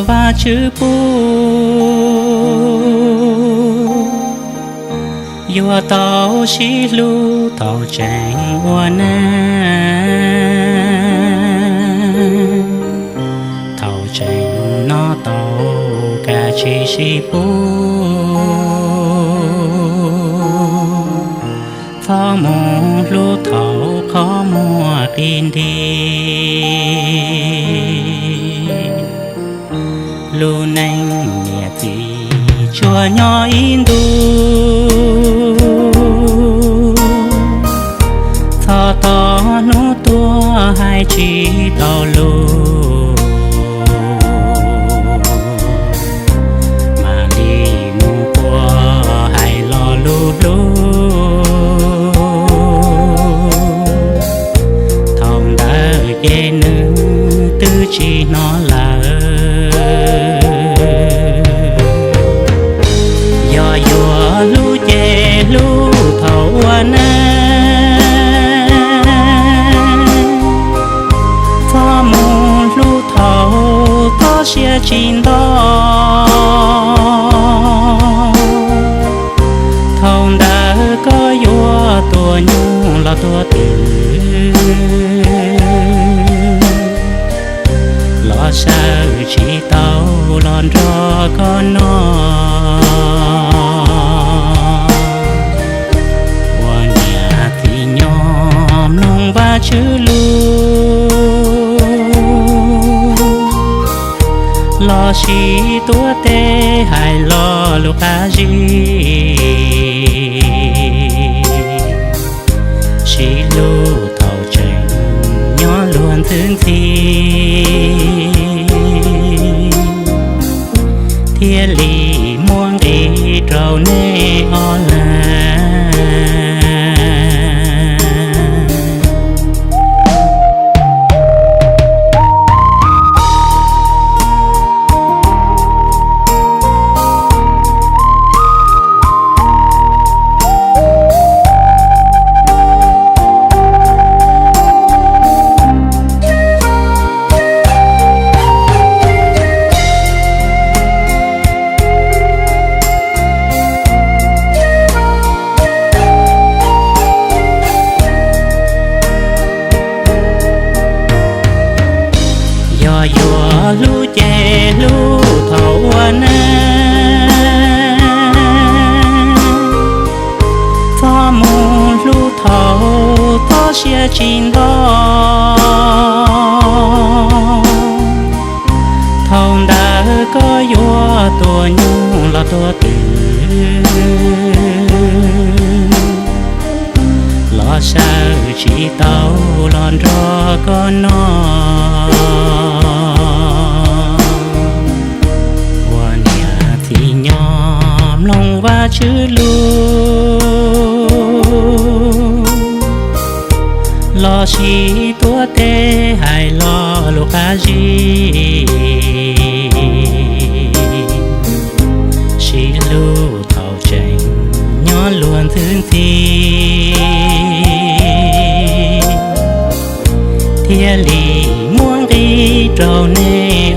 Vajtswv pub, yuav tau sib hlub thaum tseem ua neej. Thaum tseem noj tau, kav tsij sib pub. Txhob mus hlub thaum qhov muag qi nti. Lub neej niam txiv tsuas nyob ib ntu, txhob tos hnub tuag hais tsis tau lus. Mam li mus ua hais lo lus hlub, thaum ntawd ces nws twb tsis hnov lawm. Yog yuav hlub ces hlub thaum ua neej, txhob mus hlub thaum txoj sia tsis nto. Thaum ntawd koj yuav tuaj nyuj los tuaj twm, los sawv tsis tau los nrog koj noj. Ua niam txiv nyob mloog Vajtswv lus, los sis tuav teb hais lo lus qab zib. Sib hlub thaum tseem nyob luag ntxhi ntxhi, thiaj li muaj nqis rau nej ob leeg. Yog yuav hlub ces hlub thaum ua neej, txhob mus hlub thaum txoj sia tsis nto. Thaum ntawd koj yuav tuaj nyuj los tuaj twm, los sawv tsis tau los nrog koj noj. Ua niam txiv nyob mloog Vajtswv lus, los sis tuav teb hais lo lus qab zib. Sib hlub thaum tseem nyob luag ntxhi ntxhi, thiaj li muaj nqis rau nej